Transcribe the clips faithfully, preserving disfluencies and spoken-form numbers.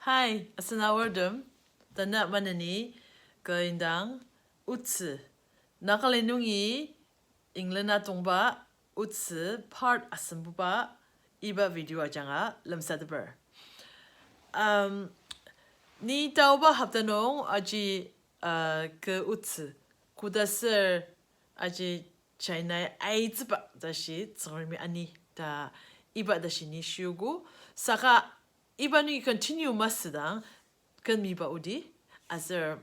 Hi, asen aortem. Tanü maneni kü indang otsü, Nagaland nungi England atongba otsü part asembuba iba video ajanga lemsateper. Um, ni taoba hopta nung aji, uh, kü otsü, kodaser aji China-i aitsüba tashi Tsüngremi ani ta iba tashi ni shiogo. Saka iba nungi continue masüdang, kü miba odi, aser,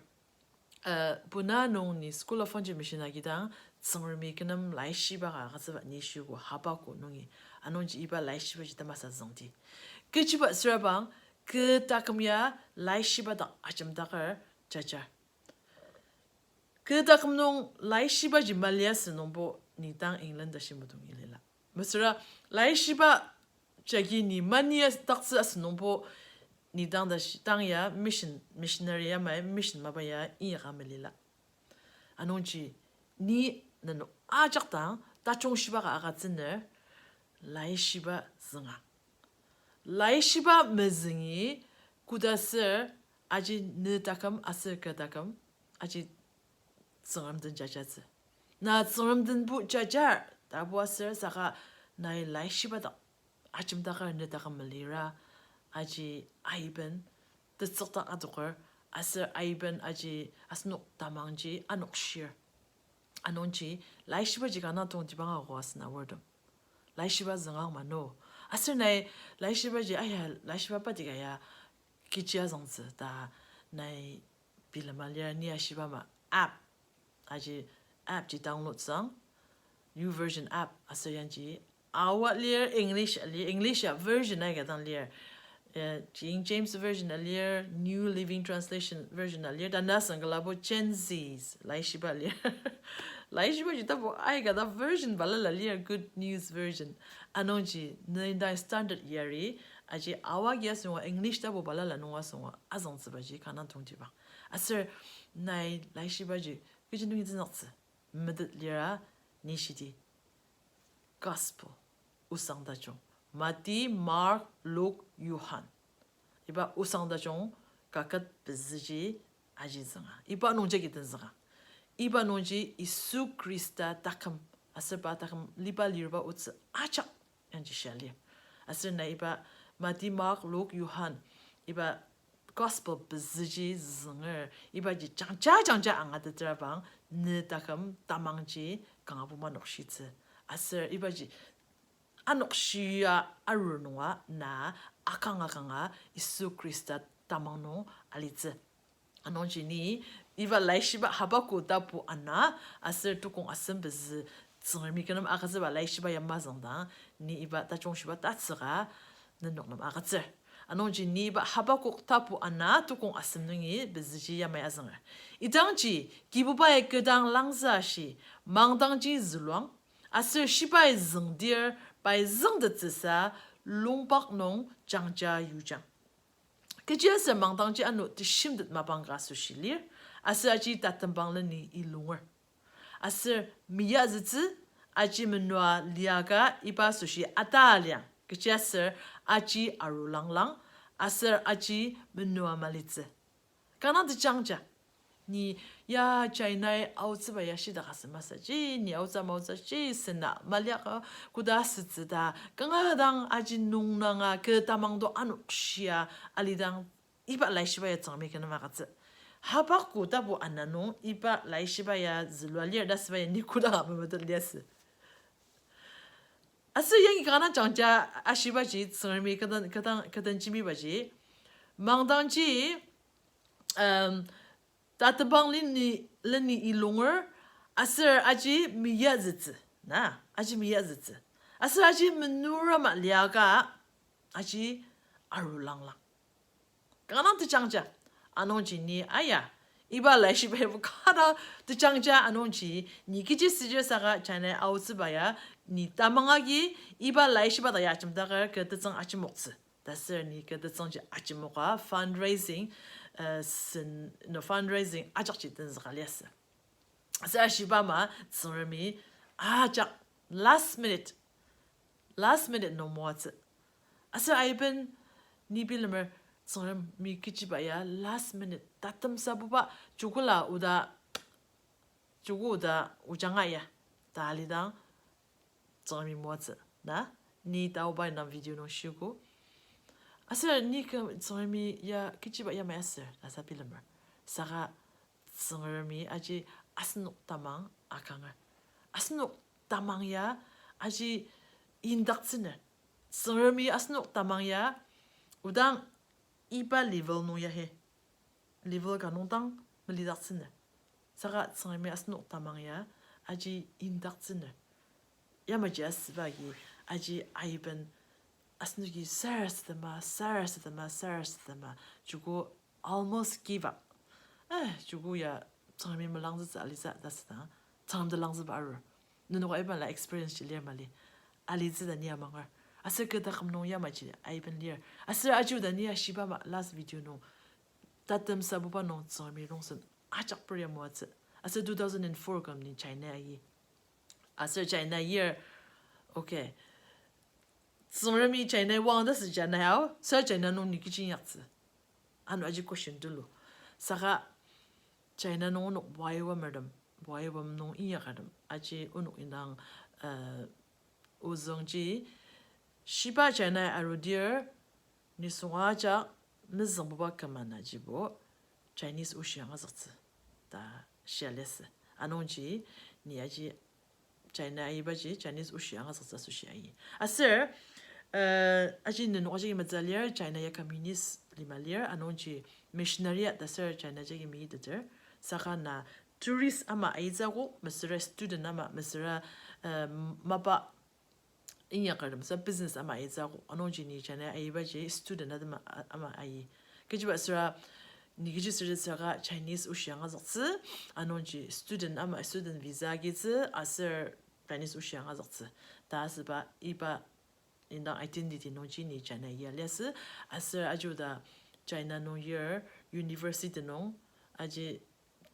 uh, buna nung ni School of Foundation Mission agidang, Tsüngremi kü nem laishiba ka agütsüba ni shiogo Habakuk nungi. Anungji iba laishibaji tamasa züngdi. Kechiba süra bang, kü taküm ya laishiba dak ajemdaker jajar. Kü taküm nung laishibaji mali asünungbo ni dang England tashi mudungi lila. Mesüra laishiba jagi ni mani as-, daktsü asünungbo ni dang tashi, dang ya mission, missionary yamai mission mapa ya inyaka melila. Anungji ni nenok ajak dang tajung shiba ka agütsüner laishiba zünga. Laishiba mezüngi kodaser aji ne taküm aser kü taküm aji Tsüngrem den jajatsü. Na Tsüngrem denbo jajar, tabo aser saka nai laishiba dak ajemdaker ne taküm melira, aji aiben tetsükdak adoker, aser aiben aji asenok tamangji anokshir. Anungji laishibaji kanga tongtibang ako asen aortem. Laishiba züngang mano. Aser nai laishibaji, aya, laishiba patika ya kechi azüngtsü ta nai bilema lir ni ashiba ma app. Aji app ji download sang, YouVersion app aser yangji Aoa lir, English lir, English ya version aika dang lir. Eh, King James Version alir, New Living Translation Version alir, tanü asüng külabo Chen Z's laishiba lir. Laishibaji tabo aika ta version balala lir, Good News Version. Anungji ne indang standard yari, aji Aoa agi asünga English tabo balala nung asünga azüngtsübaji kanga tongtibang. Aser nai laishibaji kechi nungi tenzüktsü metet lira ni shidi Gospel, osang tajung. Mati, Mark, Luk, Johan. Iba osang tajung kaket pezüji aji zünga. Iba nungji agi tenzüka. Iba nungji Yisu Khrista taküm, aser pa taküm liba lirba otsü ajak yangji shia lir. Aser nai iba Mati, Mark, Luk, Johan, iba Gospel pezüji zünger, ibaji jangja jangja angatetrabang, ne taküm tamangji kangabo manokshitsü. Aser ibaji anokshia arur nunga na akang akanga Yisu Khrista tamang nung alitsü. Anungji ni iba laishiba Habakuk tapu ana aser tukong asem pezü Tsüngremi kü nem agütsüba laishiba ya mazüngdang, ni iba tajung shiba tatsüka nenok nem agütsür. Anungji ni iba Habakuk tapu ana tukong asem nungi pezüji yamai azünger. Idangji Kibubai kü dang langzü ashi, mangdangji züluang, aser shibai züngdir pai züngtettsüsa lungpak nung jangja yujang. Kechiaser mangdangji ano teshimtet mapang ka asoshi lir, aser aji tatembang leni ilunger. Aser meyazütsü, aji menua liaka iba asoshi ata liang, kechiaser aji arulanglang, aser aji menua malitsü. Kanga tejangja. Ni ya China-i aotsüba ya shidaka semasaji, ni aotsa maotsaji, sena maliaka koda asütsü ta, kanga dang aji nungnanga kü tamang do anokshia alidang iba laishiba ya Tsüngremi kü nem agütsü. Habakuk tapu ana nung iba laishiba ya zülua lir ta asüba ya ni kodanga memetet liasü. Aser yangi kanga jangja ashibaji, Tsüngremi kü den, kü den, kü den jembibaji, mangdangji, um, tatembang leni, leni ilunger, aser aji meyazütsü, na, aji meyazütsü. Aser aji menua maliaka, aji arulanglang. Kanga tejangja, anungji ni aya, iba laishiba yabo kanga tejangja anungji, ni kechi südir saka China aotsüba ya, ni tamang agi, iba laishiba ta ya ajemdaker kü tetsüng ajemoktsü. Taser ni kü tetsüngji ajemoka fundraising, uh, sen, no fundraising ajakji tenzüka liasü. Aser ashiba ama Tsüngremi ajak last minute, last minute nung moatsü. Aser aiben ni bilemer Tsüngremi kechiba ya last minute tatemsabuba jukula oda, juku oda ojanga ya ta alidang Tsüngremi moatsü na, ni taoba indang video nung shiogo. Aser ni kü Tsüngremi ya kechiba yamai aser ta sa bilemer. Saka Tsüngremi aji asenok tamang akanger. Asenok tamang ya aji indaktsüner. Tsüngremi asenok tamang ya odang iba level nung ya he, level ka nung dang melidaktsüner. Saka Tsüngremi asenok tamang ya aji indaktsüner. Yamaji asüba agi aji aiben asenoki sarasadema, sarasadema, sarasadema, joko almost give up. Eh, joko ya Tsüngremi melangzütsü alitsü ta südang, Tsüngrem telangzüba arur. Nenok aiben la experience ji lir mali. Alitsü ta ni amanger. Aser kü taküm nung yamaji aiben lir. Aser aji oda ni ashiba ama last video nung, tatemsabuba nung Tsüngremi rongsen ajak peria moatsü. Aser two thousand and four küm ni China ayi. Aser China year, okay. Tsüngremi China wang ta sü China ao, sa China nung ni kechi inyaktsü. Ano aji question tulu. Saka China nung onok waiwamertem, waiwam nung inyakertem aji onok indang, uh, ozüngji, shiba China arudir, nisung ajak mezüngbuba küma na jibo Chinese oshi angazüktsü ta shia liasü. Anungji ni aji China aibaji Chinese oshi angazüktsü asoshi ayi. Aser, uh, aji nenok ajaki metsü lir, China ya communist lima lir, anungji missionary ya ta ser China jagi meiteter. Saka na tourist ama aitsü akok, mesüra student ama, mesüra, uh, mapa inyakertem sa business ama aitsü akok. Anungji ni China aibaji student atema, a-, ama ayi. Kechiba süra ni kechi süra saka Chinese oshi angazüktsü, anungji student ama student visa agitsü, aser Chinese oshi angazüktsü ta asüba iba indang identity nungji ni China ya liasü, aser aji oda China nung lir university nung aji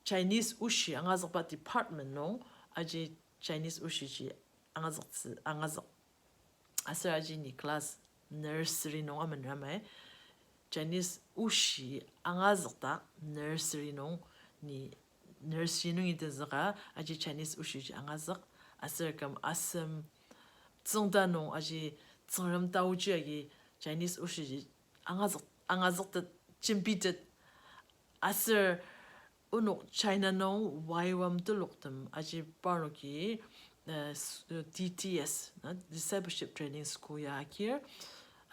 Chinese oshi angazükba department nung aji Chinese oshiji angazüktsü, angazük. Aser aji ni class nursery nung amener amai Chinese oshi angazükta nursery nung ni nursery nungi tenzüka aji Chinese oshiji angazük. Aser küm asem tsüngda nung aji Tsüngrem taoji agi Chinese oshiji angazük, angazüktet, jembitet. Aser onok China nung waiwam teloktem aji parnoki, uh, s-, uh, D T S, na, Discipleship Training School ya akir.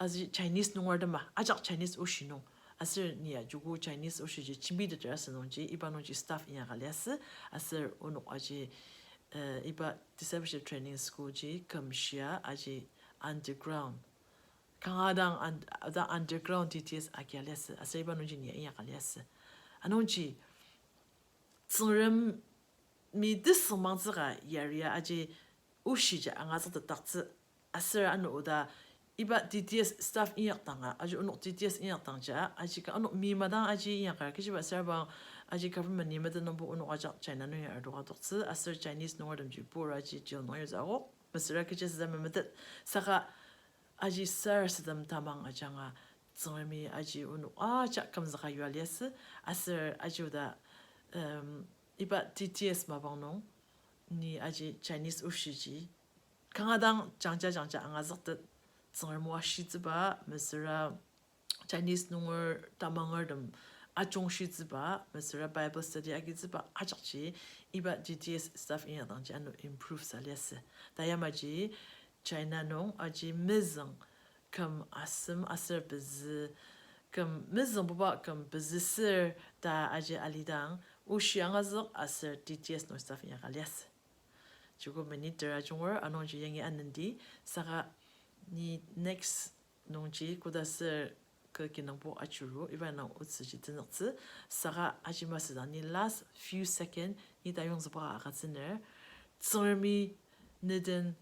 Aji Chinese nungertema, ajak Chinese oshi nung. Aser ni ya joko Chinese oshiji jembiteter asü nungji, iba nungji staff inyaka liasü. Aser onok aji, uh, iba Discipleship Training School ji kümshia aji underground. Kanga dang un-, dang underground D T S agia liasü. Aser iba nungji ni ya inyaka liasü. Anungji Tsüngremi tesüngmangtsüka yaria aji oshiji angazüktetdaktsü. Aser ano oda iba D T S staff inyakdanga, aji onok D T S inyakdangja, aji ka onok mi madang aji inyakar, kechiba süra bang aji government ni meten nungbo onok ajak China nungi ardoka toktsü, aser Chinese nungertemji pur aji jail nung yuzü akok, mesüra kechi süda memetet, saka aji sarasadem tamang ajanga, Tsüngremi aji onok ajak kümzüka yua liasü, aser aji oda, um, iba D T S mapang nung, ni aji Chinese oshiji, kanga dang jangja jangja angazüktet, Tsüngrem o ashitsüba, mesüra Chinese nunger tamangertem ajungshitsüba, mesüra Bible study agitsüba ajakji, iba D T S staff inyakdangji ano improve sa liasü. Ta yamaji, China nung aji mezüng küm asem aser pezü, küm mezüngbuba küm pezü ser ta aji alidang, oshi angazük aser D T S nung staff inyaka liasü. Joko minute tera junger, anungji yangi anenti, saka ni next nungji koda ser kü kinungpo ajuru, iba nung otsüji tenzüktsü, saka aji masüdang ni last few second ni tayongzüba agütsüner, Tsüngremi neden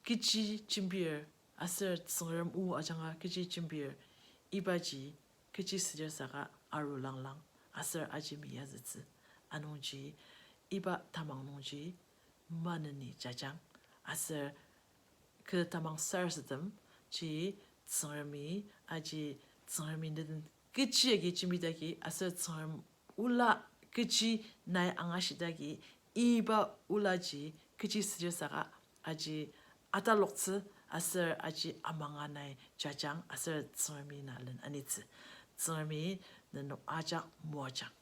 kechi jembir, aser Tsüngrem o ajanga kechi jembir, ibaji kechi südir saka arulanglang, aser aji meyazütsü. Anungji, iba tamang nungji maneni jajang, aser kü tamang sarasademji Tsüngremi aji Tsüngremi neden kechi agi jembidaki, aser Tsüngrem ola kechi nai angashidaki, iba olaji kechi südir saka aji ataloktsü aser aji amanga nai jajang aser Tsüngremi na len anitsü. Tsüngremi nenok ajak moajang.